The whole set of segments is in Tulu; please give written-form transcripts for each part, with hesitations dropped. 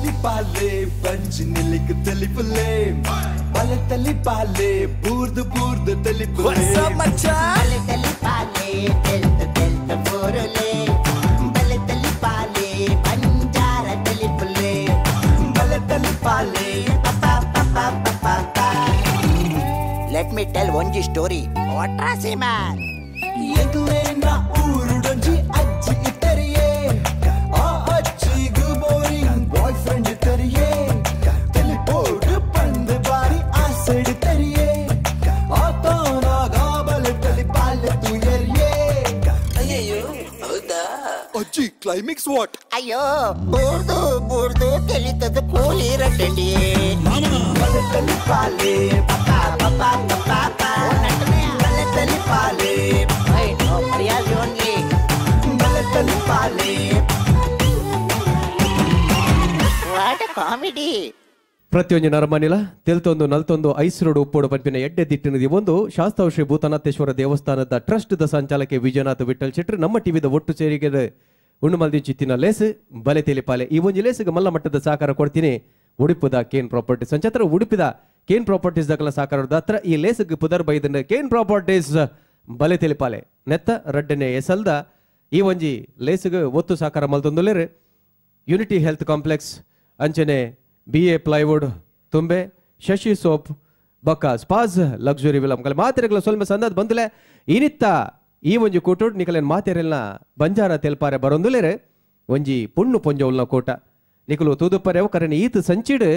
ತಲಿಪಾಲೆ ಬಂಜಿ ನಿಲಿಕ್ ತಲಿಪುಲೆ ಬಲೆ ತಲಿಪಾಲೆ ಬೂರ್ದು ಬೂರ್ದು ತಲಿಪುಲೆ ಬಲೆ ತಲಿಪಾಲೆ ತೆಲ್ತ ತೆಲ್ತ ಬೋರುಲೆ ಬಲೆ ತಲಿಪಾಲೆ ಬಂಜಾರ ತಲಿಪುಲೆ ಬಲೆ ತಲಿಪಾಲೆ let me tell ಒಂಜಿ ಸ್ಟೋರಿ ವಾಟ್ರಾಸಿ ಮ್ಯಾನ್ ಎಂಕ್ಲೇನ ಊರುಡೊಂಜಿ ಅಜ್ಜಿ ಇತ್ತರಿಯೇ ಆ ಅಜ್ಜಿಗು boring boy friend ಇತ್ತರಿಯೇ ತೆಲಿಪೋಡು ಪಂದು ಬಾರಿ ಆಸೆಡು ತರಿಯೇ ಆತನಾಗ ಬಲೆ ತಲಿಪಾಲೆ ತುಯರಿಯೇ ಅಯ್ಯಯ್ಯೋ ಹೌದಾ ಅಜ್ಜಿ ಕ್ಲೈಮ್ಯಾಕ್ಸ್ what ಅಯ್ಯೋ ಬೂರ್ದು ಬೂರ್ದು ತೆಲಿತದ ಕೂಲಿ ರಟ್ಟಂಡಿ ಬಲೆ ತಲಿಪಾಲೆ ಬಲೆ ತಲಿಪಾಲೆ ಬಲೆ ತಲಿಪಾಲೆ what comedy. ಪ್ರತಿಯೊಂದು ನರಮನಿಲ ತೆಲ್ತೊಂದು ನಲ್ತೊಂದು ಐಸ್ರೋಡು ಉಪ್ಪೋಡು ಪಂಪಿನ ಎಡ್ಡೆ ದಿಟ್ಟಿನದಿ ಒಂದು ಶಾಸ್ತಾವ ಶ್ರೀ ಭೂತನಾಥೇಶ್ವರ ದೇವಸ್ಥಾನದ ಟ್ರಸ್ಟ್ the ಸಂಚಾಲಕ ವಿಜಯನಾಥ ವಿಠಲ್ ಶೆಟ್ರು ನಮ್ಮ ಟಿವಿದ ಒಟ್ಟು ಸೇರಿಗೆ ಉಣ್ಣುಮಲ್ದಿ ಚಿತ್ತಿನ ಲೇಸ್ ಬಲೆ ತೆಲಿಪಾಲೆ ಈ ಒಂಜಿ ಲೇಸಿಗೆ ಮಲ್ಲ ಮಟ್ಟದ ಸಹಕಾರ ಕೊಡ್ತೀನಿ ಉಡುಪದ ಕೇನ್ ಪ್ರಾಪರ್ಟೀಸ್ ಸಂಚಾತರ ಉಡುಪಿದ ಕೇನ್ ಪ್ರಾಪರ್ಟೀಸ್ ದಕಲ ಸಹಕಾರದ ಹತ್ರ ಈ ಲೇಸಿಗೆ ಪುದರ್ ಬೈದನ್ನ ಕೇನ್ ಪ್ರಾಪರ್ಟೀಸ್ ಬಲೆ ತೆಲಿಪಾಲೆ ನೆತ್ತ ರಡ್ಡನೆ ಎಸಲ್ದ ಈ ಒಂಜಿ ಲೇಸಿಗೆ ಒತ್ತು ಸಹಕಾರ ಮಲ್ತೊಂದುಲೇರು unity health complex ಅಂಚನೆ B A plywood Thumbe Shashi soap ಬೊಕ್ಕ ಸ್ಪಾಸ್ ಲಕ್ಸುರಿ ವಿಲಂಕಲ್ ಮಾತೆರೆಗಳ ಸೊಲ್ಮೆ ಸಂದದ ಬಂದುಲೆ ಇನಿತ್ತ ಈ ಒಂಜಿ ಕೂಟೋಡ್ ನಿಕಲೇನ್ ಮಾತೆರೆಲ್ನ ಬಂಜಾರ ತೆಲ್ಪಾರೆ ಬರೊಂದುಲೇರೆ ಒಂಜಿ ಪುಣ್ಣು ಪೊಂಜೌಲ್ನ ಕೋಟ ನಿಕಲು ತೂದುಪ್ಪರೆ ಕರೆನ ಈತ ಸಂಚಿಡು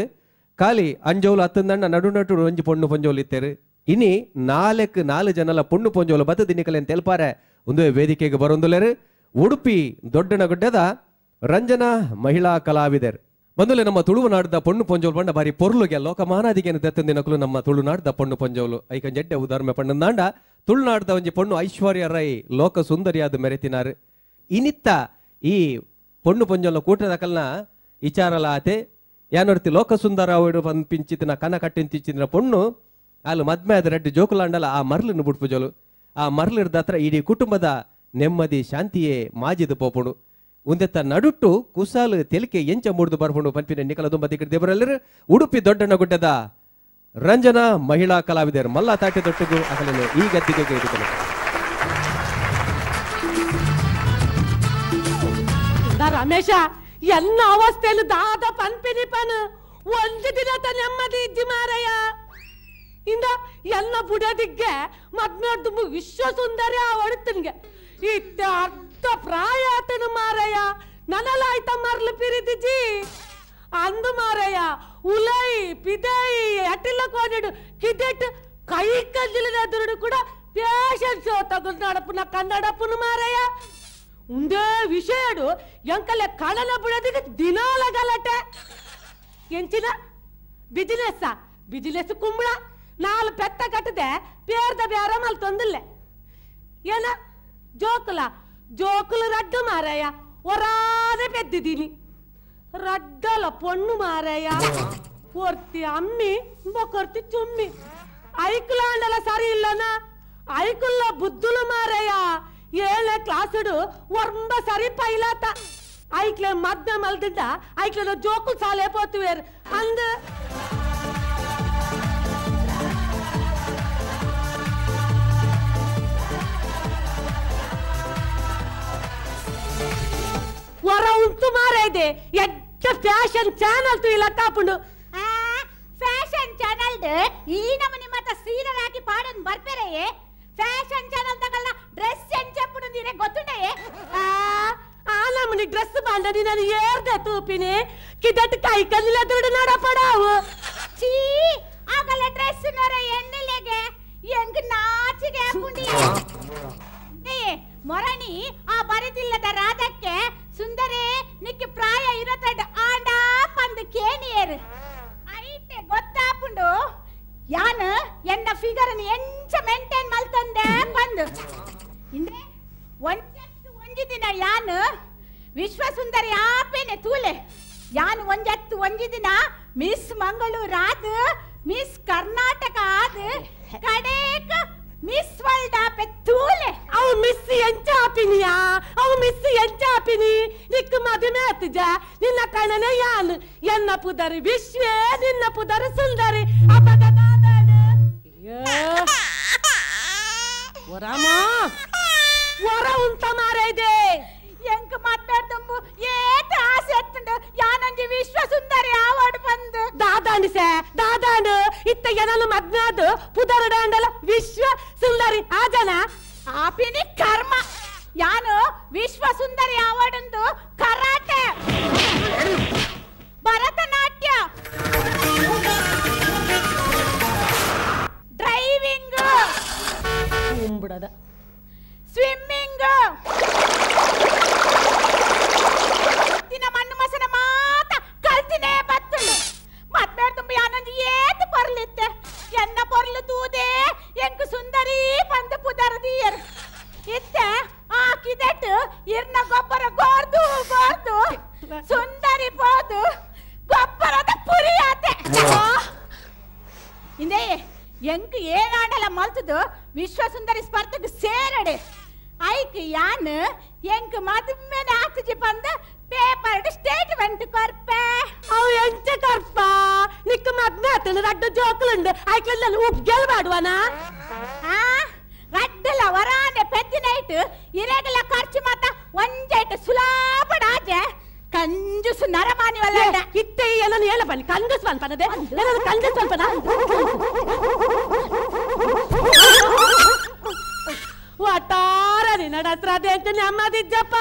ಖಾಲಿ ಅಂಜೌಲು ಅತ್ತಂದಣ್ಣ ನಡು ನಟು ಒಂಜಿ ಪೊಣ್ಣು ಪೊಂಜೌಲು ಇತ್ತೇರು ಇನಿ ನಾಲ್ಕು ನಾಲು ಜನಲ ಪೊಣ್ಣು ಪೊಂಜೌಲು ಬತ್ತದ ನಿಕಲೇನ್ ತೆಲ್ಪಾರೆ ಒಂದು ವೇದಿಕೆಗೆ ಬರೊಂದುಲೇರು ಉಡುಪಿ ದೊಡ್ಡನಗುಡ್ಡದ ರಂಜನಾ ಮಹಿಳಾ ಕಲಾವಿದರು ಬಂದುಲೆ ನಮ್ಮ ತುಳುನಾಡದ ಪೊಣ್ಣು ಪೊಂಜೋಲು ಬಂಡ ಬಾರಿ ಪೊರ್ಲುಗೆ ಲೋಕಮಾನಾದಿಗೆ ದತ್ತಂದಿನಕಲು ನಮ್ಮ ತುಳುನಾಡದ ಪೊಣ್ಣು ಪೊಂಜೋಲು ಐಕ ಜಡ್ಡೆ ಉದಾಹರಣೆ ಪಣ್ಣಂದಾಂಡ ತುಳುನಾಡದ ಒಂಜಿ ಪೊಣ್ಣು ಐಶ್ವರ್ಯ ರೈ ಲೋಕ ಸುಂದರಿಯಾದ ಮೆರೆತಿನಾರು ಇನಿತ್ತ ಈ ಪೊಣ್ಣು ಪೊಂಜೋಲ ಕೂಟದ ಕಲ್ನ ವಿಚಾರಲ ಆತೆ ಯಾನೊರ್ತಿ ಲೋಕ ಸುಂದರ ಪಂಪಿಂಚಿತಿನ ಕನ ಕಟ್ಟಿಂಚಿನ ಪೊಣ್ಣು ಅಲ್ಲಿ ಮದ್ಮೆ ಆದ ರೆಡ್ಡಿ ಜೋಕುಲಾಂಡಲ ಆ ಮರ್ಲನ್ನು ಬುಡ್ಪುಜೋಲು ಆ ಮರ್ಲಿರ್ದ ಹತ್ರ ಇಡೀ ಕುಟುಂಬದ ನೆಮ್ಮದಿ ಶಾಂತಿಯೇ ಮಾಜಿದ ಪೋಪುಡು ಉಂದೆತ್ತ ನಡುಟ್ಟು ಕುಸಾಲು ತೆಲಿಕೆ ಎಂಚ ಮೂಡ್ದು ಬರ್ಪುಂಡು ಪಂಪಿನ ನಿಕಲ ದುಂಬ ದಿಕ್ಕಿ ದೇವರೆಲ್ಲರೂ ಉಡುಪಿ ದೊಡ್ಡನಗುಡ್ಡದ ರಂಜನಾ ಮಹಿಳಾ ಕಲಾವಿದರು ಮಲ್ಲ ತಾಟಿ ದೊಟ್ಟುಗು ಅಗಲನು ಈ ಗದ್ದಿಗೆ ಇಡುತ್ತೇನೆ. ರಮೇಶ ಎಲ್ಲ ಅವಸ್ಥೆಯಲ್ಲಿ ದಾದ ಪನ್ಪಿನಿ ಪನ್ ಒಂದು ದಿನ ನೆಮ್ಮದಿ ಇದ್ದಿ ಮಾರಯ್ಯ ಇಂದ ಎಲ್ಲ ಬುಡದಿಗ್ಗೆ ಮದ್ಮೆ ವಿಶ್ವ ಸುಂದರಿ ಆ ಒಡತನ್ಗೆ ಇತ್ತ ಅರ್ಧ ಪ್ರಾಯ ಆತನು ಮಾರಯ್ಯ ನನಲಾಯ್ತ ಮರ್ಲು ಪಿರಿದಿಜಿ ಅಂದು ಮಾರಯ್ಯ ಉಲೈ ಪಿದೈ ಅಟಿಲ್ಲ ಕೋನಿಡು ಕಿದೆಟ್ ಕೈ ಕಜ್ಜಿಲಿನ ಎದುರುಡು ಕೂಡ ಪ್ಯಾಷನ್ ಶೋ ತಗೊಂಡು ನಡಪುನ ಕನ್ನಡಪ್ಪನು ಮಾರಯ್ಯ ಒಂದೇ ವಿಷಯಡು ಎಂಕಲೆ ಕಳನ ಬುಡದಿಗೆ ದಿನಾಲ ಗಲಾಟೆ ಎಂಚಿನ ಬಿಜಿನೆಸ್ ಬಿಜಿನೆಸ್ ಕುಂಬಳ ನಾಲ್ ಪೆತ್ತ ಕಟ್ಟದೆ ಪೇರ್ದ ಬ್ಯಾರ ಮಲ್ ತೊಂದಿಲ್ಲ ಏನ ಜೋಕುಲ ಜೋಕುಲು ರಡ್ಡು ಮಾರಯ್ಯ ಒರಾದೆ ಪೆದ್ದಿದ್ದೀನಿ ರಡ್ಡಲ ಪೊಣ್ಣು ಮಾರಯ್ಯ ಒರ್ತಿ ಅಮ್ಮಿ ಬೊಕೊರ್ತಿ ಚುಮ್ಮಿ ಐಕುಲಾಂಡಲ ಸರಿ ಇಲ್ಲನ ಐಕುಲ್ಲ ಬುದ್ಧುಲು ಮಾರಯ್ಯ ಏಳನೇ ಕ್ಲಾಸುಡು ಒರ್ಂಬ ಸರಿ ಪೈಲಾತ ಐಕ್ಲೆ ಮದ್ದ ಮಲ್ದಿಂದ ಐಕ್ಲೆ ಜೋಕುಲ್ ಸಾಲೆ ಪೋತುವೇರು ಅಂದ ವರ ಉಂಟು ಮಾರೈದೆ ಎಡ್ಡ ಫ್ಯಾಷನ್ ಚಾನಲ್ ತು ಇಲ್ಲ ಕಾಪುಂಡು ಫ್ಯಾಷನ್ ಚಾನಲ್ ಈ ನಮನಿ ಮತ್ತ ಸೀರೆ ಹಾಕಿ ಪಾಡನ್ ಬರ್ಪೆರೆಯೇ ಫ್ಯಾಷನ್ ಚಾನಲ್ ತಗಲ್ಲ ಡ್ರೆಸ್ ಎಂಚಪ್ಪುಡು ನೀನೆ ಗೊತ್ತುಂಡೆಯೇ ಆ ನಮನಿ ಡ್ರೆಸ್ ಬಾಂಡನಿ ನಾನು ಏರ್ದೆ ತೂಪಿನಿ ಕಿದಟ್ ಕೈ ಕಲ್ಲಿಲ್ಲ ದುಡ್ಡು ನಡಪಡಾವು ಚೀ ಆಗಲ್ಲ ಡ್ರೆಸ್ ನೊರ ಎಣ್ಣೆಲೆಗೆ ಎಂಗ್ ನಾಚಿಗೆ ಹಾಕುಂಡಿ ಮೊರಣಿ ಆ ಬರೆದಿಲ್ಲದ ರಾಧಕ್ಕೆ ಸುಂದರೇ ನಿಕ್ಕೆ ಪ್ರಾಯ ಇರತಡ್ ಆಂಡ ಪಂದು ಕೇಣಿಯರು ಐತೆ ಗೊತ್ತಾಪುಂಡು ಯಾನ್ ಎನ್ನ ಫಿಗರ್ ಎಂಚ ಮೇಂಟೈನ್ ಮಲ್ತಂದೆ ಬಂದು ಇಂದ್ರೆ ಒಂಜತ್ತು ಒಂಜಿ ದಿನ ಯಾನ್ ವಿಶ್ವ ಸುಂದರಿ ಆಪೇನೆ ತೂಲೆ ಯಾನ್ ಒಂಜತ್ತು ಒಂಜಿ ದಿನ ಮಿಸ್ ಮಂಗಳೂರು ಆದ್ ಮಿಸ್ ಕರ್ನಾಟಕ ಆದ್ ಕಡೇಕ Miss world ಆಪೆ ತೂಲೆ. ಅವು ಮಿಸ್ ಎಂಚ ಆಪಿನಿಯಾ, ಅವು ಮಿಸ್ ಎಂಚ ಆಪಿನಿ. ನಿಕ್ಕು ಮದುವೆ ಆತುಜ, ನಿನ್ನ ಕಣನೆ ಯಾನ್, ಎನ್ನ ಪುದರ್ ವಿಶ್ವೇ, ನಿನ್ನ ಪುದರ್ ಸುಂದರಿ. ಅಪಗ ದಾದಾಡು ವರಮ ವರ ಉಂತ ಮಾರೈದೆ. ಎಂಕ್ ಮಾತಾಡ್ತಂಬು ಏತ ಆಸೆ ಎತ್ತುಂಡು ಯಾನಂಜಿ ವಿಶ್ವ ಸುಂದರಿ ಆವಾಡು ಬಂದು. ದಾದಾಂಡು ಸೇ ದಾದಾಂಡು ಇತ್ತ ಏನನು ಮದ್ನಾದು ಪುದರಡಾಂಡಲ ವಿಶ್ವ ಸುಂದರಿ ಆಜನ. ಆಪಿನಿ ಕರ್ಮ, ಯಾನು ವಿಶ್ವ ಸುಂದರಿ ಆವಾಡಂದು ಕರಾಟೆ, ಭರತನಾಟ್ಯ, ಡ್ರೈವಿಂಗ್, ಉಂಬುಡದ ಸ್ವಿಮ್ಮಿಂಗ್, ಮಣ್ಣು ಮಸನ ಮಾತ ಕಲ್ತಿನೇ ಬತ್ತಲು. ಮದ್ಮೇಡ ತುಂಬ ಯಾನೊಂದು ಏತು ಪೊರ್ಲಿತ್ತೆ, ಎನ್ನ ಪೊರ್ಲು ತೂದೆ ಎಂಕು ಸುಂದರಿ ಬಂದು ಪುದರದೀಯರು. ಇತ್ತೆ ಆ ಕಿದೆಟ್ ಇರ್ನ ಗೊಬ್ಬರ ಗೋರ್ದು ಗೋರ್ದು ಸುಂದರಿ ಪೋದು ಗೊಬ್ಬರದ ಪುರಿಯಾತೆ. ಇಂದೇ ಎಂಕ್ ಏನಾಡಲ ಮಲ್ತದು ವಿಶ್ವ ಸುಂದರಿ ಸ್ಪರ್ಧೆಗೆ ಸೇರಡೆ. ಐಕ್ ಯಾನ್ ಎಂಕ್ ಮದುಮೇಲೆ ಆತಜಿ ಬಂದು ಪೇಪರ್ ಸ್ಟೇಟ್ಮೆಂಟ್ ಕೊರ್ಪೆ. ಅವು ಎಂಚ ಕರ್ಪ, ನಿಕ್ಕ ಮದ್ಮೆ ಆತಂಡು ರಡ್ಡ ಜೋಕುಲುಂಡು, ಐಕ್ಲೆಲ್ಲ ಉಗ್ಗೆಲ್ ಮಾಡುವನ. ಆ ರಡ್ಡಲ ವರಾನೆ ಪೆದ್ದಿನೈಟ್ ಇರೆಗಲ ಖರ್ಚು ಮಾತ ಒಂಜೈಟ್ ಸುಲಾಪಡಾಜೆ ಕಂಜುಸು ನರಮಾನಿವಲ್ಲ. ಇತ್ತೆ ಏನನ್ನು ಹೇಳ ಬನ್ನಿ, ಕಂಜುಸ್ ಅನ್ಪನದೆ, ಏನನ್ನು ಕಂಜುಸ್ ಅನ್ಪನ. ಒಟ್ಟಾರ ನಿನ್ನ ಹತ್ರ ಎಂಕ ನೆಮ್ಮದಿಜ್ಜಪ್ಪ,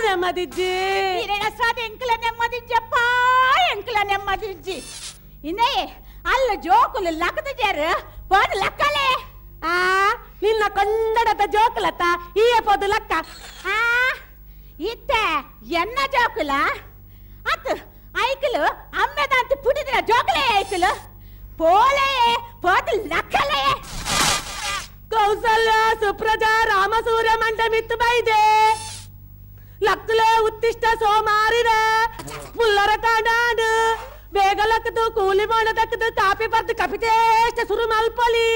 ನೆಮ್ಮದಿಜ್ಜಿ. ನಿನ್ನ ಎಂಕಲ ನೆಮ್ಮದಿಜ್ಜಪ್ಪ, ಎಂಕಲ ನೆಮ್ಮದಿಜ್ಜಿ. ಇನ್ನೇ ಅಲ್ಲ ಜೋಕುಲು ಲಕ್ಕದ ಜೇರು ಪೋದು ಲಕ್ಕಲೆ. ಆ ನಿನ್ನ ಕೊಂಡಡದ ಜೋಕುಲತ್ತ ಈಯ ಪೋದು ಲಕ್ಕ. ಆ ಇತ್ತೆ ಎನ್ನ ಜೋಕುಲ ಅತ್ ಐಕಲು ಅಮ್ಮೆದಂತ ಪುಟಿದಿನ ಜೋಕುಲೇ ಐಕಲು ಪೋಲೆ ಪೋದು ಲಕ್ಕಲೆ. ಕೌಸಲ್ಯ ಸುಪ್ರಜಾ ರಾಮ ಸೂರ್ಯ ಮಂಡಮಿತ್ತು ಬೈದೆ ಲಕ್ಕಲೆ ಉತ್ತಿಷ್ಟ ಸೋಮಾರಿನ ಮುಲ್ಲರ ಕಾಂಡಾಡು ಬೇಗ ಲಕ್ಕದು ಕೂಲಿ ಮಾಡ ದಕ್ಕದು ಕಾಪಿ ಬರ್ದು ಕಪಿತೇಷ್ಟ ಸುರು ಮಲ್ಪಲಿ.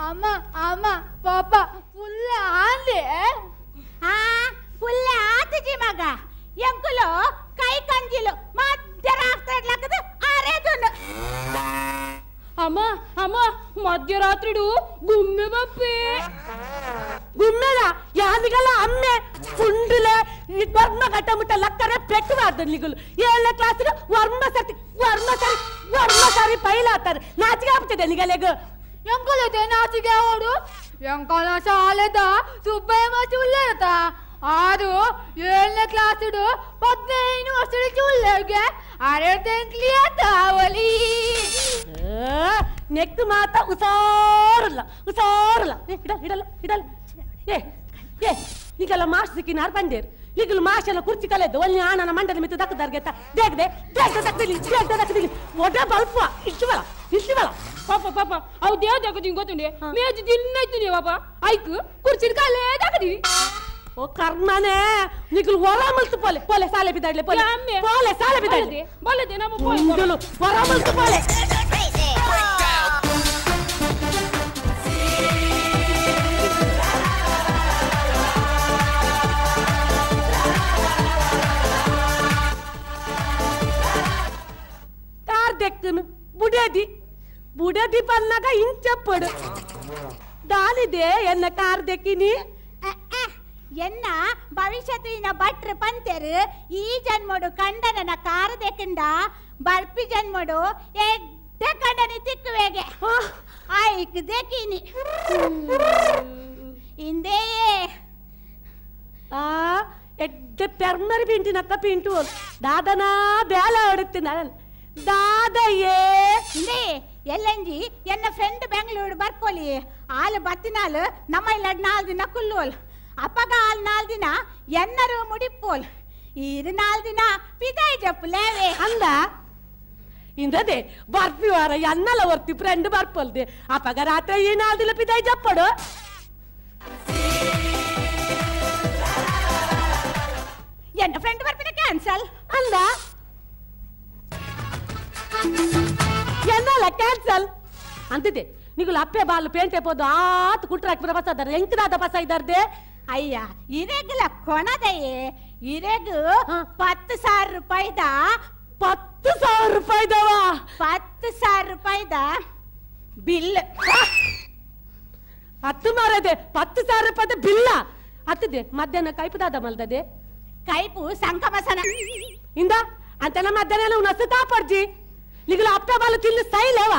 ಅಮ್ಮ ಅಮ್ಮ ಪಾಪ ಫುಲ್ ಆಂದೆ. ಆ ಫುಲ್ ಆತಿಜಿ ಮಗ, ಎಂಕುಲು ಕೈ ಕಂಜಿಲು ಮಧ್ಯರಾತ್ರಿ ಲಕ್ಕದು ಆರೇದುನು. ಅಮ್ಮ ಅಮ್ಮ ಮಧ್ಯರಾತ್ರಿಡು ಗುಮ್ಮೆ ಬಪ್ಪೆ. ಗುಮ್ಮೆಲ ಯಾನಿಗಲ್ಲ ಅಮ್ಮೆ ಪುಂಡುಲೆ ವರ್ಮ ಕಟ್ಟಮುಟ್ಟ ಲಕ್ಕರೆ ಪೆಟ್ಟುವಾರ್ದು ನಿಗುಲು. ಏಳನೇ ಕ್ಲಾಸ್ ವರ್ಮ ಸತಿ ವರ್ಮ ಸರಿ ವರ್ಮ ಸರಿ ಪೈಲಾತಾರೆ ನಾಚಿಗೆ ಆಗ್ತದೆ ನಿಗಲೆಗು. ಎಂಕಲತೆ ನಾಚಿಗೆ ಅವಡು ಎಂಕಲ ಶಾಲೆದ ಸುಬ್ಬಯ್ಯ ಮಾಚಿ ಉಳ್ಳೇರತ ಆರು ಏಳನೇ ಕ್ಲಾಸ್ 15 ವರ್ಷ ಉಳ್ಳೇಗೆ ಅರೆ ನೆಕ್ ಮಾತ ಉಸಾರಲ್ಲ ಉಸಾರಲ್ಲ. ಇಡಲ್ಲ ಇಡಲ್ಲ ಇಡಲ್ಲ. ಏ ಏ ಈಗೆಲ್ಲ ಮಾಸ್ಟರ್ ಸಿಕ್ಕಿನಾರು ಬಂದೇರು, ಈಗಲೂ ಮಾಸ್ಟೆಲ್ಲ ಕುರ್ಚಿ ಕಲೆದ್ದು ಒಳ್ಳೆ ಆನನ ಮಂಡದ ಮಿತ್ತು ದಕ್ಕದಾರ್ಗೆ ದೇಗದೆ ದೇಗದೆ ದಕ್ಕದಿಲ್ಲಿ ದೇಗದೆ ದಕ್ಕದಿಲ್ಲಿ ಒಡೆ ಬಲ್ಪ ಇಷ್ಟು ಬಲ ಇಷ್ಟು ಬಲ. ಪಾಪ ಪಾಪ ಅವು ದೇವ್ ದಕ್ಕದಿ ಗೊತ್ತುಂಡೆ ಮೇಜು ದಿನ ಇತ್ತು ಪಾಪ ಐಕ್ ಕುರ್ಚಿನ ಕಲೆ ದಕ್ಕದಿ. ಓ ಕರ್ಮನೆ ನಿಗುಲು ಹೊರ ಮಲ್ತು ಪೋಲೆ ಪೋಲೆ ಸಾಲೆ ಬಿದ್ದಾಡ್ಲೆ ಪೋಲೆ ಪೋಲೆ ಸಾಲೆ ಬಿದ್ದಾಡ್ಲೆ ಬಲ್ಲದೆ ನಮ್ಮ ಪೋಲೆ ನಿಗುಲು ಹೊರ ಮಲ್ತು ಪೋಲೆ. ಕಾರ್ ದೆಕ್ಕನು ಬುಡದಿ ಬುಡದಿ ಪನ್ನಾಗ ಇಂಚಪ್ಪಡು ದಾನಿದೆ ಎನ್ನ ಕಾರ್ ದೆಕ್ಕಿನಿ. ಎನ್ನ ಭವಿಷ್ಯತ್ತಿನ ಭಟ್ರು ಪಂತೆರು ಈ ಜನ್ಮಡು ಕಂಡನನ ಕಾರು ದೆಕ್ಕಂಡ ಬರ್ಪಿ ಜನ್ಮಡು ಎಡ್ಡ ಕಂಡನಿ ತಿಕ್ಕುವೆಗೆ ಐಕ್ ದೆಕ್ಕಿನಿ ಇಂದೆಯೇ. ಆ ಎಡ್ಡ ಪೆರ್ಮರಿ ಪಿಂಟಿನಕ್ಕ ಪಿಂಟು ದಾದನಾ ಬೇಲ ಹೊಡುತ್ತೆ ನಾನು ದಾದಯ್ಯೇ. ಇಂದೇ ಎಲ್ಲಂಜಿ ಎನ್ನ ಫ್ರೆಂಡ್ ಬೆಂಗಳೂರು ಬರ್ಪೋಲಿ ಆಲು ಬತ್ತಿನಾಲು ನಮ್ಮ ಇಲ್ಲ 4 ದಿನ ಕುಲ್ಲೋಲ್ ಅಪ್ಪಗ ಆಲ್ 4 ದಿನ ಎನ್ನರು ಮುಡಿಪೋಲ್ ಈರು 4 ದಿನ ಪಿದಾಯಿ ಜಪ್ಪುಲೇವೆ ಅಂದ ಇಂದದೆ ಬರ್ಪಿ ವಾರ ಎನ್ನಲ ಒರ್ತಿ ಫ್ರೆಂಡ್ ಬರ್ಪಲ್ದೆ ಅಪ್ಪಗ ರಾತ್ರಿ ಈ 4 ದಿನ ಪಿದಾಯಿ ಜಪ್ಪಡು. ಎನ್ನ ಫ್ರೆಂಡ್ ಬರ್ಪಿನ ಕ್ಯಾನ್ಸಲ್ ಅಲ್ಲ ಎನ್ನಲ್ಲ ಕ್ಯಾನ್ಸಲ್ ಅಂತಿದ್ದೆ ನಿಗುಲು ಅಪ್ಪೆ ಬಾಲು ಪೇಂಟೆ ಪೋದು ಆತು ಕುಟ್ರಾಕ್ ಬಸ ಇದ್ದಾರೆ ಎಂಕದಾದ ಬಸ ಇದ್ದಾರ್ದೆ. ಅಯ್ಯ ಇರೆಗ್ಲ ಕೊಣದಯೇ ಇರೆಗು 10,000 ರೂಪಾಯಿದ 10,000 ರೂಪಾಯಿದವ 10,000 ರೂಪಾಯಿದ ಬಿಲ್ ಹತ್ತು ಮಾರದೆ 10,000 ರೂಪಾಯಿದ ಬಿಲ್ಲ ಹತ್ತದೆ. ಮಧ್ಯಾಹ್ನ ಕೈಪುದಾದ ಮಲ್ದದೆ ಕೈಪು ಸಂಕಮಸನ ಇಂದ ಅಂತೆಲ್ಲ ಮಧ್ಯಾಹ್ನ ನಸು ಕಾಪಾಡ್ಜಿ ನಿಗುಲು ಅಪ್ಪೆ ಬಾಲು ತಿನ್ನು ಸೈಲೇವ.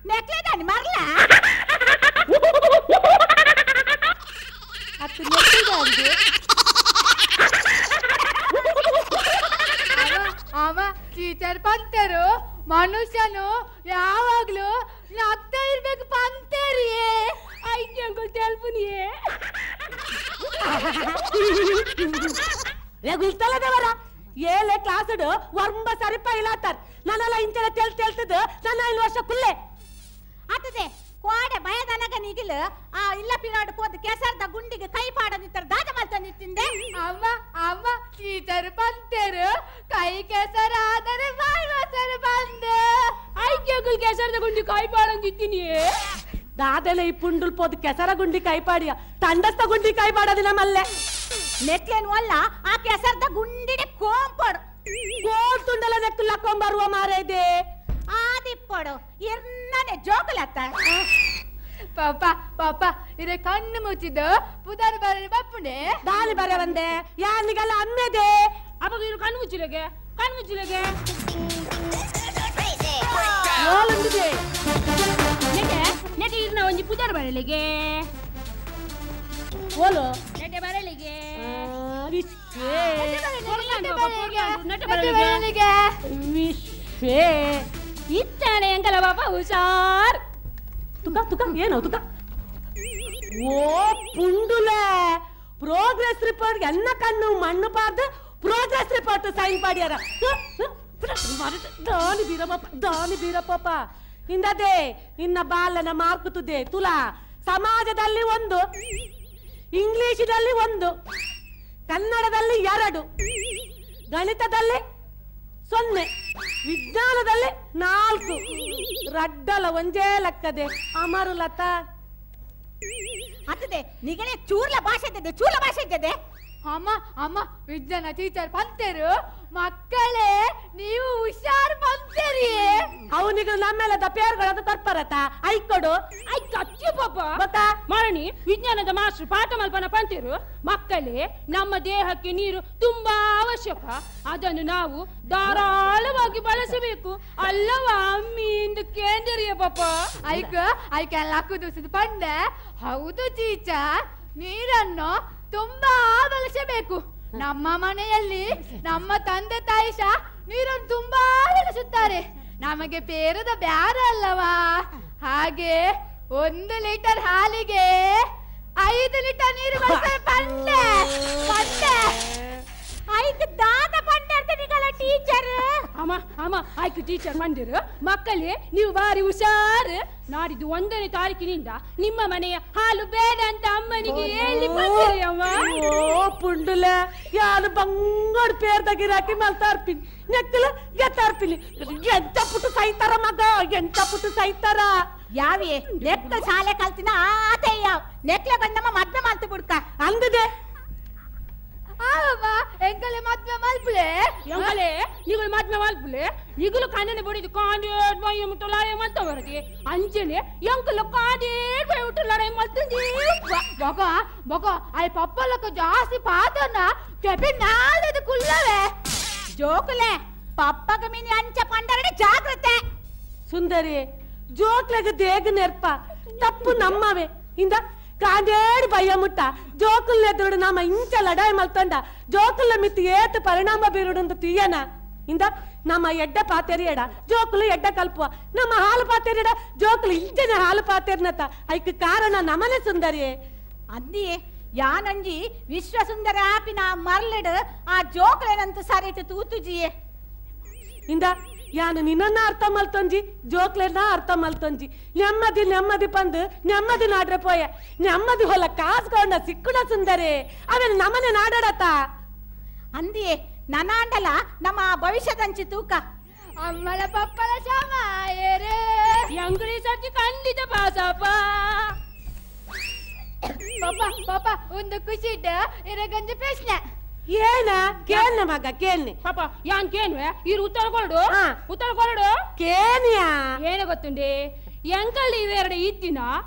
ನೆಕ್ಲೆದಾನಿ ಮರ್ಲ ಅತ್ತು ನೆಕ್ಲೆದಾನಿ. ಅವ ಟೀಚರ್ ಪಂತರು ಮನುಷ್ಯನು ಯಾವಾಗ್ಲೂ ನಗ್ತಾ ಇರ್ಬೇಕು ಪಂತರಿಯೇ. ಐದು ಅಂಕಲ್ ತೆಲ್ಪುನಿಯೇ ಗುಲ್ತಲದವರ ಏಳೆ ಕ್ಲಾಸ್ಡು ವರ್ಂಬ ಸರಿಪ ಇಲಾತಾರ್ ನಾನೆಲ್ಲ ಇಂಚೆಲ್ಲ ತೆಲ್ ತೆಲ್ತದ ನನ್ನ 5 ವರ್ಷ ಕುಲ್ಲೆ ಆತದೆ ಕೋಡೆ ಭಯದನಗ ನಿಗಿಲು ಆ ಇಲ್ಲ ಪಿರಾಡು ಹೋದ ಕೆಸರ್ದ ಗುಂಡಿಗೆ ಕೈ ಪಾಡದಿತ್ತರ ದಾದ ಮಲ್ತಂದಿತ್ತಿಂದೆ. ಅಮ್ಮ ಅಮ್ಮ ಟೀಚರ್ ಪಂತರು ಕೈ ಕೆಸರಾದರೆ ಬಾಯಿ ಮೊಸರು ಬಂದೆ. ಐಕ್ಯಗುಲ್ ಕೆಸರದ ಗುಂಡಿ ಕೈ ಪಾಡಂದಿತ್ತೀನಿ ದಾದೆಲ್ಲ ಈ ಪುಂಡುಲ್ ಪೋದು ಕೆಸರ ಗುಂಡಿ ಕೈ ಪಾಡಿಯ ತಂಡಸ್ತ ಗುಂಡಿ ಕೈ ಪಾಡೋದಿಲ್ಲ ಮಲ್ಲೆ ನೆಕ್ಲೇನು ಅಲ್ಲ ಆ ಕೆಸರ್ದ ಗುಂಡಿಡೆ ಕೋಂಪಡು ಕೋಲ್ ತುಂಡಲ ನೆಕ್ಕುಲ್ಲಕ್ಕೊಂಬರುವ ಮಾರೇದೆ ಆದಿಪ್ಪಡು ಎನ್ನನೆ ಜೋಕಲತ್ತ. ಪಾಪ ಪಾಪ ಇರೆ ಕಣ್ಣು ಮುಚ್ಚಿದ್ದು ಪುದಾರ ಬರ ಬಪ್ಪುಂಡೆ ದಾಲಿ ಬರ ಬಂದೆ ಯಾರಿಗೆಲ್ಲ ಅಮ್ಮೆದೆ ಅಪ್ಪ ಇರು ಕಣ್ಣು ಮುಚ್ಚಿಲಗೆ ಕಣ್ಣು ಮುಚ್ಚಿಲಗೆ ಓಲುಂಡಿದೆ ನೆಟೆ ನೆಟೆ ಇರ್ನ ಒಂಜಿ ಪುದಾರ ಬರಲಿಗೆ ಓಲು ನೆಟೆ ಬರಲಿಗೆ ವಿಶ್ವೇ ನೆಟೆ ಬರಲಿಗೆ ವಿಶ್ವೇ ಇತ್ತಾನೆ ಎಂಕಲ ಪಾಪ ಹುಷಾರ್ ತುಕ ತುಕ ಏನು ತುಕ ಓ ಪುಂಡುಲೆ ಪ್ರೋಗ್ರೆಸ್ ರಿಪೋರ್ಟ್ ಎಲ್ಲ ಕಣ್ಣು ಮಣ್ಣು ಪಾರ್ದು progress report sign ಪಾಡ್ಯಾರ. ದಾನಿ ಬೀರಪ್ಪ ದಾನಿ ಬೀರಪ್ಪ ಇಂದದೇ ನಿನ್ನ ಬಾಲನ ಮಾರ್ಕುತ್ತದೆ ತುಲಾ ಸಮಾಜದಲ್ಲಿ 1, ಇಂಗ್ಲಿಷಿನಲ್ಲಿ 1, ಕನ್ನಡದಲ್ಲಿ 2, ಗಣಿತದಲ್ಲಿ 0, ವಿಜ್ಞಾನದಲ್ಲಿ 4. ರಡ್ಡಲ ಒಂಜೇ ಲಕ್ಕದೆ ಅಮರು ಲತಾ ಅತ್ತದೆ ನಿಗಳೆ ಚೂರ್ಲ ಭಾಷೆ ಇದ್ದದೆ ಚೂರ್ಲ ಭಾಷೆ ಇದ್ದದೆ. ಅಮ್ಮ ಅಮ್ಮ ವಿಜ್ಞಾನ ಟೀಚರ್ ಪಂತರು ಮಕ್ಕಳೇ ನೀವು ಹುಷಾರ್ ಪಂತರಿ. ಅವನಿಗೆ ನಮ್ಮೆಲ್ಲದ ಪೇರ್ಗಳದು ತರ್ಪರತ ಐಕೊಡು ಐಕ್ ಅಚ್ಚು ಪಾಪ ಗೊತ್ತಾ ಮಾರಣಿ ವಿಜ್ಞಾನದ ಮಾಸ್ಟರ್ ಪಾಠ ಮಲ್ಪನ ಪಂತರು ಮಕ್ಕಳೇ ನಮ್ಮ ದೇಹಕ್ಕೆ ನೀರು ತುಂಬಾ ಅವಶ್ಯಕ, ಅದನ್ನು ನಾವು ಧಾರಾಳವಾಗಿ ಬಳಸಬೇಕು ಅಲ್ಲವಾ ಅಮ್ಮಿ ಎಂದು ಕೇಂದ್ರಿಯ ಪಾಪ. ಐಕ ಐಕೆಲ್ಲ ಹಾಕುದು ಪಂಡೆ. ಹೌದು ಟೀಚರ್, ನೀರನ್ನು ತುಂಬಾ ಬಳಸಬೇಕು. ನಮ್ಮ ಮನೆಯಲ್ಲಿ ನಮ್ಮ ತಂದೆ ತಾಯಿ ಸಹ ನೀರನ್ನು ತುಂಬಾ ಬಳಸುತ್ತಾರೆ. ನಮಗೆ ಪೇರದ ಬ್ಯಾರ ಅಲ್ಲವಾ, ಹಾಗೆ 1 ಲೀಟರ್ ಹಾಲಿಗೆ 5 ಲೀಟರ್ ನೀರು ಬಳಸ್ತಾರೆ. ಪಂಡೆ ಪಂಡೆ ಐದು ದಾದ ಪಂಡೆ ಅಂತ ಟೀಚರ್. ಅಮ್ಮ ಅಮ್ಮ ಆಯ್ತು ಟೀಚರ್ ಮಂದಿರು ಮಕ್ಕಳೇ ನೀವು ಬಾರಿ ಹುಷಾರು. ನಾಡಿದ್ದು 1ನೇ ತಾರೀಕಿನಿಂದ ನಿಮ್ಮ ಮನೆಯ ಹಾಲು ಬೇಡ ಅಂತ ಅಮ್ಮನಿಗೆ ಹೇಳಿ ಬಂದಿರಿ ಅಮ್ಮ. ಓ ಪುಂಡುಲೆ ಯಾರು ಬಂಗಾರ ಪೇರ್ದಾಗಿರಾಕಿ ಮಲ್ತಾರ್ಪಿನಿ ನೆಕ್ಕಲ ಗೆತ್ತಾರ್ಪಿನಿ ಎಂತ ಪುಟ್ಟು ಸೈತಾರ ಮಗ ಎಂತ ಪುಟ್ಟು ಸೈತಾರ ಯಾವೇ ನೆಕ್ಕ ಶಾಲೆ ಕಲ್ತಿನ ಆತಯ್ಯ ನೆಕ್ಲ ಬಂದಮ್ಮ ಮದ್ವೆ ಮಾಡ್ತು ಬಿಡ್ಕ ಅಂದದೆ. ಆವಮ್ಮ ಎಂಕಲೆ ಮದ್ವೆ ಮಲ್ಪುಲೆ ಎಂಕಲೆ ನಿಗಳು ಮದ್ವೆ ಮಲ್ಪುಲೆ ನಿಗಳು ಕಣ್ಣನೆ ಬಡಿದು ಕಾಂಡೇಡ್ ಬೈ ಮುಟ್ಟು ಲಡಾಯಿ ಮಲ್ತ ಬರದಿ ಅಂಚನೆ ಎಂಕಲ ಕಾಂಡೇಡ್ ಬೈ ಮುಟ್ಟು ಲಡಾಯಿ ಮಲ್ತಂದಿ. ಬೊಕ ಬೊಕ I ಪಪ್ಪಲಕ ಜಾಸ್ತಿ ಪಾತನ ಕೆಪಿ ನಾಳೆದು ಕುಲ್ಲವೆ ಜೋಕುಲೆ ಪಪ್ಪಗ ಮಿನಿ ಅಂಚ ಪಂಡರಡೆ ಜಾಗ್ರತೆ. ಸುಂದರಿ ಜೋಕ್ಲೆಗ ದೇಗ ನೆರ್ಪ ತಪ್ಪು ನಮ್ಮವೇ ಇಂದ ಕಾಂಡೇಡ್ ಬಯ್ಯ ಮುಟ್ಟ ಜೋಕುಲ್ನೆದುರುಡು ನಮ್ಮ ಇಂಚ ಲಡಾಯಿ ಮಲ್ತಂಡ ಜೋಕುಲ್ಲ ಮಿತ್ತು ಏತು ಪರಿಣಾಮ ಬೀರುಡು ತೀಯನ ಇಂದ ನಮ್ಮ ಎಡ್ಡ ಪಾತೆರಿಯಡ ಜೋಕುಲು ಎಡ್ಡ ಕಲ್ಪುವ ನಮ್ಮ ಹಾಲು ಪಾತೆರಿಯಡ ಜೋಕುಲು ಇಂಚನೆ ಹಾಲು ಪಾತೆರ್ನತ ಐಕ್ ಕಾರಣ ನಮನೆ ಸುಂದರಿಯೇ. ಅಂದಿಯೇ ಯಾನಂಜಿ ವಿಶ್ವ ಸುಂದರ ಆಪಿನ ಮರ್ಲಡು ಆ ಜೋಕುಲೇನಂತ ಸರಿಟು ತೂತುಜಿಯೇ. ಇಂದ ಯಾನು ನಿನ್ನ ಅರ್ಥ ಮಲ್ತೊಂಜಿ ಜೋಕ್ಲೆನ ಅರ್ಥ ಮಲ್ತೊಂಜಿ ನೆಮ್ಮದಿ ನೆಮ್ಮದಿ ಪಂದು ನೆಮ್ಮದಿ ನಾಡ್ರೆ ಪೋಯ ನೆಮ್ಮದಿ ಹೊಲ ಕಾಸ್ಕೊಂಡ ಸಿಕ್ಕುಡ ಸುಂದರಿ ಆಮೇಲೆ ನಮ್ಮನೆ ನಾಡಾಡತ ಅಂದಿಯೇ ನನಾಂಡಲ ನಮ್ಮ ಭವಿಷ್ಯದಂಚಿ ತೂಕ ಅಮ್ಮಳ ಪಪ್ಪಳ ಶ್ಯಾಮಾಯರೇ ಅಂಗಡಿ ಸರ್ತಿ ಖಂಡಿತ ಪಾಸಪ್ಪ ಪಾಪ ಪಾಪ ಒಂದು ಖುಷಿ ಇಟ್ಟ ಇರಗಂಜಿ ಪ್ರಶ್ನೆ ಏನ ಕೇಳ್ನ ಮಗ ಕೇಳ್ನಿ ಪಾಪ ಯಾನ್ ಕೇನ್ವೆ ಇರು ಉತ್ತರ ಕೊರಡು ಉತ್ತರ ಕೊರಡು ಕೇನಿಯಾ ಏನ ಗೊತ್ತುಂಡೆ ಎಂಕಲ್ ಇವೆರಡು ಇದ್ದಿನ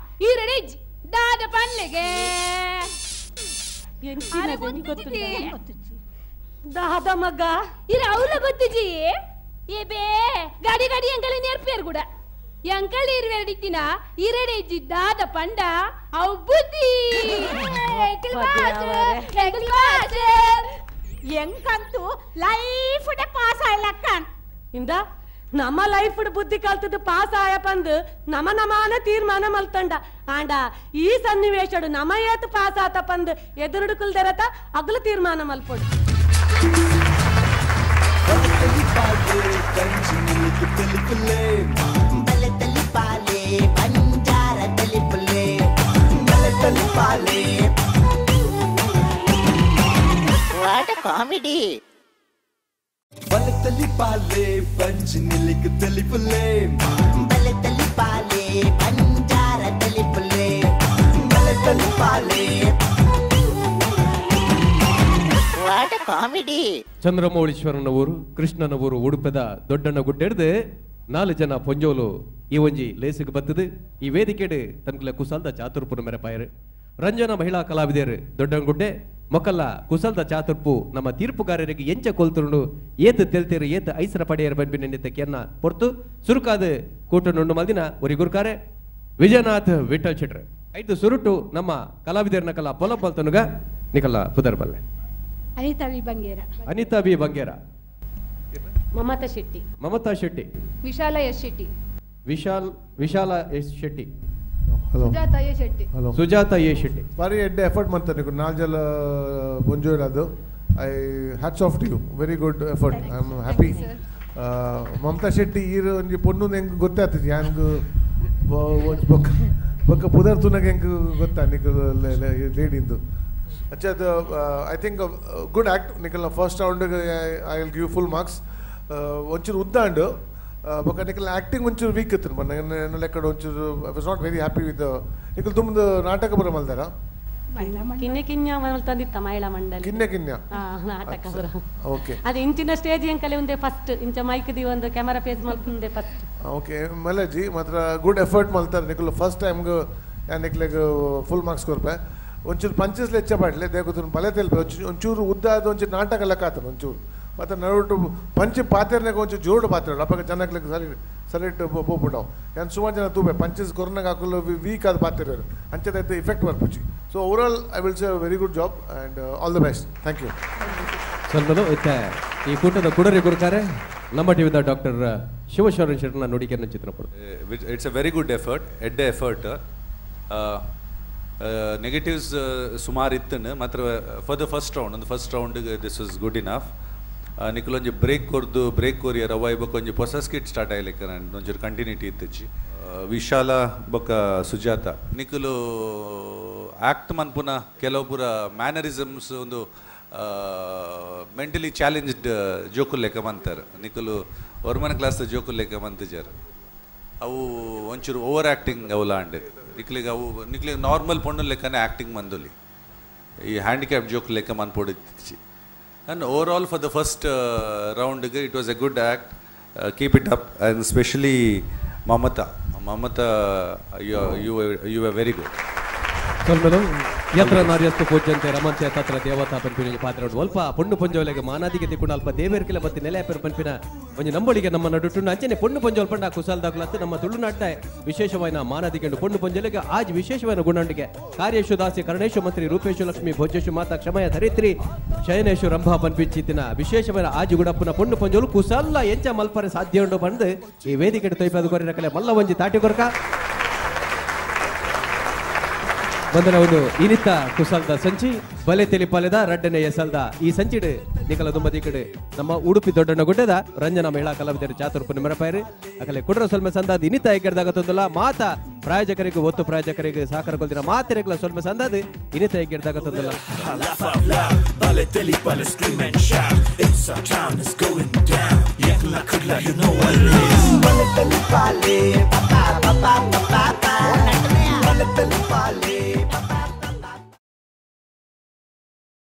ಈರಡೆ ಇಜ್ಜಿ ದಾದ ಪನ್ಲೆಗೆ ದಾದ ಮಗ ಇರ ಅವ್ರ ಗೊತ್ತಿಜಿ ಏ ಬೇ ಗಾಡಿ ಗಾಡಿ ಎಂಕಲ್ ನೇರ್ಪೇರು ಕೂಡ ಎಂಕಲ್ ಇರುವೆರಡು ಇದ್ದಿನ ಇರಡೆ ಇಜ್ಜಿ ದಾದ ಪಂಡ ಅವು ಬುದ್ಧಿ ಎಂಕಂತೂ ಲೈಫ್ ಪಾಸ್ ಆಯ್ಲಕ್ಕ ಇಂದ ನಮ್ಮ ಲೈಫ್ ಬುದ್ಧಿ ಕಲ್ತದ್ದು ಪಾಸ್ ಆಯಪಂದು ನಮ ನಮಾನ ತೀರ್ಮಾನ ಮಲ್ತಂಡ ಆಂಡ ಈ ಸನ್ನಿವೇಶಡು ನಮ ಏತ್ ಪಾಸ್ ಆತಪಂದು ಎದುರುಡುಕುಲ್ದೆರತ ಅಗಲು ತೀರ್ಮಾನ ಮಲ್ಪೊಡು What a comedy! ಬಲತಲಿ ಪಾಲೆ ಬಂಜಿನಿಲಿಕ್ ತಲಿಪುಲೆ ಬಲತಲಿ ಪಾಲೆ ಬಂಜಾರ ತಲಿಪುಲೆ ಬಲತಲಿ ಪಾಲೆ. What a comedy! ಚಂದ್ರಮೌಳೀಶ್ವರನ ಊರು ಕೃಷ್ಣನ ಊರು ಉಡುಪದ ದೊಡ್ಡಣ್ಣ ಗುಡ್ಡೆಡ್ದು ನಾಲು ಜನ ಪೊಂಜೋಲು ಈ ಒಂಜಿ ಲೇಸಿಗೆ ಬತ್ತದು. ಈ ವೇದಿಕೆಡು ತನ್ಕುಲ ಕುಸಲ್ದ ಚಾತುರ್ಪುನ ಮೆರಪಾಯರು ರಂಜನಾ ಮಹಿಳಾ ಕಲಾವಿದೆಯರು ದೊಡ್ಡನಗುಡ್ಡೆ ಮೊಕಲ್ಲ ಕುಸಲ್ದ ಚಾತುರ್ಪು ನಮ್ಮ ತೀರ್ಪುಗಾರರಿಗೆ ಎಂಚ ಕೊಲ್ತುರುಂಡು ಏತು ತೆಲ್ತೇರು ಏತು ಐಸರ ಪಡೆಯರು ಬಂಬಿನ ನಿತ್ತ ಕೆನ್ನ ಪೊರ್ತು ಸುರುಕಾದ ಕೂಟನುಂಡು ಮಲ್ದಿನ ಒರಿ ಗುರುಕಾರೆ ವಿಜಯನಾಥ್ ವಿಠಲ್ ಶೆಟ್ರು ಐದು ಸುರುಟು ನಮ್ಮ ಕಲಾವಿದರನ ಕಲಾ ಪೊಲ ಪಲ್ತನುಗ ನಿಕಲ್ಲ ಪುದರ್ ಬಲ್ಲೆ. Anita V Bangera. Anita V Bangera. Mamata Shetty. Mamata Shetty. Vishala S Shetty. Vishala S Shetty. Hello. Sujatha A Shetty. Hello. Sujatha A Shetty. ಬಾರಿ ಎಡ್ಡೆ ಎಫರ್ಟ್ ಮಾಡ್ತಾರೆ ನೀವು ನಾಲ್ಜಲ ಬೊಂಜೋಲ್ ಅದು. I hats off to you, very good effort, I am happy. Mamata Shetty ಈರು ಒಂಜಿ ಪೊಣ್ಣು ಹೆಂಗೆ ಗೊತ್ತಾಗ್ತದೆ ಯಾಂಗ್ ಬೊಕ್ಕ ಬೊಕ್ಕ ಪುದರ್ ತುನಗ ಹೆಂಗೆ ಗೊತ್ತಾ ನಿಕ್ ಲೇಡಿಂದು. ಅಚ್ಚಾ ಅದು I think good act ನಿಕಲ್ನ first ರೌಂಡ್ಗೆ I will give full marks. ಒಂಚೂರು ಉದ್ದಾಂಡು ಬೊಕ್ಕ ನಿಕಲ್ ಆ್ಯಕ್ಟಿಂಗ್ ಒಂಚೂರು ವೀಕ್ ಇತ್ತು ನನ್ನ ಲೆಕ್ಕಡು ಒಂಚೂರು. I was not very happy with ನಿಕಲ್ ತುಂಬದ ನಾಟಕ ಬರ ಮಲ್ದಾರ ಕಿನ್ನೆ ಕಿನ್ಯ ಮಲ್ತಂದಿತ್ತ ಮಹಿಳಾ ಮಂಡಳಿ ಕಿನ್ನೆ ಕಿನ್ಯ ನಾಟಕ ಬರ. ಓಕೆ ಅದು ಇಂಚಿನ ಸ್ಟೇಜ್ ಎಂಕಲೆ ಒಂದೇ ಫಸ್ಟ್ ಇಂಚ ಮೈಕ್ the ಒಂದು camera face ಮಲ್ತಂದೆ first. Okay Malaji ಮಾತ್ರ ಗುಡ್ ಎಫರ್ಟ್ ಮಲ್ತಾರೆ ನಿಕಲ್ ಫಸ್ಟ್ ಟೈಮ್ಗೆ ನಿಕ್ಲೆಗ್ ಫುಲ್ ಮಾರ್ಕ್ಸ್ ಕೊರ್ಪೆ. ಒಂಚೂರು ಪಂಚಸ್ ಹೆಚ್ಚ ಪಾಡ್ಲೆ ದೇಗುತ್ತು ಬಲೆ ತೆಲ್ಪೆ ಒಂಚೂರು ಉದ್ದ ಆದ ಒಂಚೂರು ನಾಟಕ ಲೆಕ್ಕ ಆತನ ಒಂಚೂರು ಮತ್ತು ನಡುಟು ಪಂಚ ಪಾತ್ರೆನಾಗ ಒಂಚೂರು ಜೋಡು ಪಾತ್ರೆ ಅಪ್ಪಾಗ ಜನಕ್ಲೆಗ್ ಸರಿ ಸರಿಟ್ ಪೋಪುಂಡವು ಯಾನ್ ಸುಮಾರು ಜನ ತೂಪೆ ಪಂಚಸ್ ಕೊರೋನಾಗ ಹಾಕಲು ವೀಕ್ ಆದ ಪಾತ್ರೆ ಅಂಚದೈತೆ effect ಬರ್ಪುಚಿ. So overall I will say very good job and all the best. Thank you. ಸ್ವಲ್ಪ ಇತ್ತೆ ಈ ಕೂಟದ ಕುಡರಿ ಗುರುಕಾರೆ ನಮ್ಮ ಟಿವಿದ ಡಾಕ್ಟರ್ ಶಿವಶರಣ್ ಶೆಟ್ಟರ್ನ ನುಡಿಗೆಯನ್ನು ಚಿತ್ರ. It's a very good effort, ಎಡ್ಡೆ ಎಫರ್ಟ್. ನೆಗೆಟಿವ್ಸ್ ಸುಮಾರು ಇತ್ತನ್ನು ಮಾತ್ರ for the first round ಒಂದು ಫಸ್ಟ್ ರೌಂಡ್ಗೆ this is good enough. ನಿಕುಲೊಂಜಿ break ಕೊರ್ದು break courier ಅವ ಬೊಕ್ಕ ಒಂಜಿ ಹೊಸ ಸ್ಕಿಟ್ ಸ್ಟಾರ್ಟ್ ಆಯ್ಲಿಕ್ಕೆ ನಾನು ಒಂಚೂರು ಕಂಟಿನ್ಯೂಟಿ ಇತ್ತಚ್ಚಿ. ವಿಶಾಲ ಬೊಕ್ಕ ಸುಜಾತ ನಿಕುಲು ಆ್ಯಕ್ಟ್ ಮನ್ಪುನ ಕೆಲವು ಪೂರ ಮ್ಯಾನರಿಸಮ್ಸ್ ಒಂದು ಮೆಂಟಲಿ ಚಾಲೆಂಜ್ಡ್ ಜೋಕುಲ್ ಲೆಕ್ಕ ಮಂತಾರೆ ನಿಕುಲು ವರ್ಮನ ಕ್ಲಾಸ್ ಜೋಕುಲ್ ಲೆಕ್ಕ ಮಂತಿಜಾರು ಅವು ಒಂಚೂರು ಓವರ್ ಆ್ಯಕ್ಟಿಂಗ್ ಅವು ಲಾಂಡ್ ನಿಕ್ಲಿಗೆ ಅವು ನಿಕ್ಲಿಗೆ ನಾರ್ಮಲ್ ಪೊಣ್ಣು ಲೆಕ್ಕನೇ ಆ್ಯಕ್ಟಿಂಗ್ ಮಂದುಲಿ ಈ ಹ್ಯಾಂಡಿಕ್ಯಾಪ್ ಜೋಕ್ ಲೆಕ್ಕ ಮನ್ಪೊಡಿತ್ತಿ. And overall for the first round it was a good act, keep it up. And specially Mamata, Mamata you are very good. ಯತ್ರ ನಾರ್ಯಸ್ತು ಪೂಜ್ಯಂತೆ ರಮಂತೆ ತತ್ರ ದೇವತಾ ಪನ್ಪಿನ ಪಾತ್ರ ಅಲ್ಪ ಪೊಣ್ಣು ಪೊಂಜೋಲೆಗೆ ಮಾನಾದಿಗೆ ತಿಕ್ಕೊಂಡು ಅಲ್ಪ ದೇವೇರ್ಕೆಲ ಬತ್ತಿ ನೆಲೆ ಪನ್ಪಿನ ಒಂಜಿ ನಂಬಳಿಗೆ ನಮ್ಮ ನಡುಟು ಅಂಚನೆ ಪೊಣ್ಣು ಪೊಂಜೋಲ್ ಪಂಡ ಕುಸಾಲ್ದಾಗ್ಲತ್ತು ನಮ್ಮ ತುಳುನಾಟ ವಿಶೇಷವಾದ ಮಾನಾದಿಗೆಂಡು ಪೊಣ್ಣು ಪೊಂಜೋಲೆಗೆ ಆಜ್ ವಿಶೇಷವಾದ ಗುಣಂಡಿಗೆ ಕಾರ್ಯೇಶು ದಾಸಿ ಕರ್ಣೇಶು ಮಂತ್ರಿ ರೂಪೇಶು ಲಕ್ಷ್ಮಿ ಭೋಜೇಶು ಮಾತಾ ಕ್ಷಮಯ ಧರಿತ್ರಿ ಶಯನೇಶು ರಂಭಾ ಪನ್ಪಿಂಚಿತಿನ ವಿಶೇಷವಾದ ಆಜು ಗುಡಪ್ಪನ ಪೊಣ್ಣು ಪೊಂಜೋಲು ಕುಸಲ್ಲ ಎಂಚ ಮಲ್ಪರೆ ಸಾಧ್ಯ ಉಂಡು ಬಂದು ಈ ವೇದಿಕೆ ತೊಯ್ಪಾದ ಕೊರಿನ ಕಲೆ ಮಲ್ಲ ಒಂಜಿ ತಾಟಿ ಕೊರಕ. ಬಂದನ ಒಂದು ಇನಿತ ಕುಸಲ್ದ ಸಂಚಿ ಬಲೆ ತೆಲಿಪಾಲೆದ ರಡ್ಡನೆ ಎಸಲ್ದ ಈ ಸಂಚಿಡ್ ನಿಕಲ ದುಂಬದಿ ಕಡೆ ನಮ್ಮ ಉಡುಪಿ ದೊಡ್ಡಣ್ಣ ಗುಡ್ಡದ ರಂಜನಾ ಮಹಿಳಾ ಕಲಾವಿದರು ಚಾತುರ್ಪು ನಿಮರಪಾಯರು ಅಕಲೆ ಕುಡ್ರ ಸೊಲ್ಮೆ ಸಂದಾದ ಇನಿತ ಐಕೆಡ್ದಾಗ ತೊಂದಲ್ಲ ಮಾತ ಪ್ರಾಯೋಜಕರಿಗೆ ಒತ್ತು ಪ್ರಾಯೋಜಕರಿಗೆ ಸಹಕಾರ ಕೊಲ್ದಿನ ಮಾತೆರೆಗ್ಲ ಸೊಲ್ಮೆ ಸಂದಾದ ಇನಿತ ಐಕೆಡ್ದಾಗ ತೊಂದಲ್ಲ. Laugh out loud, bale teli pale scream and shout. It's our town, it's going down. Yakla kudla, you know what it is. Bale teli pale, pa pa pa pa.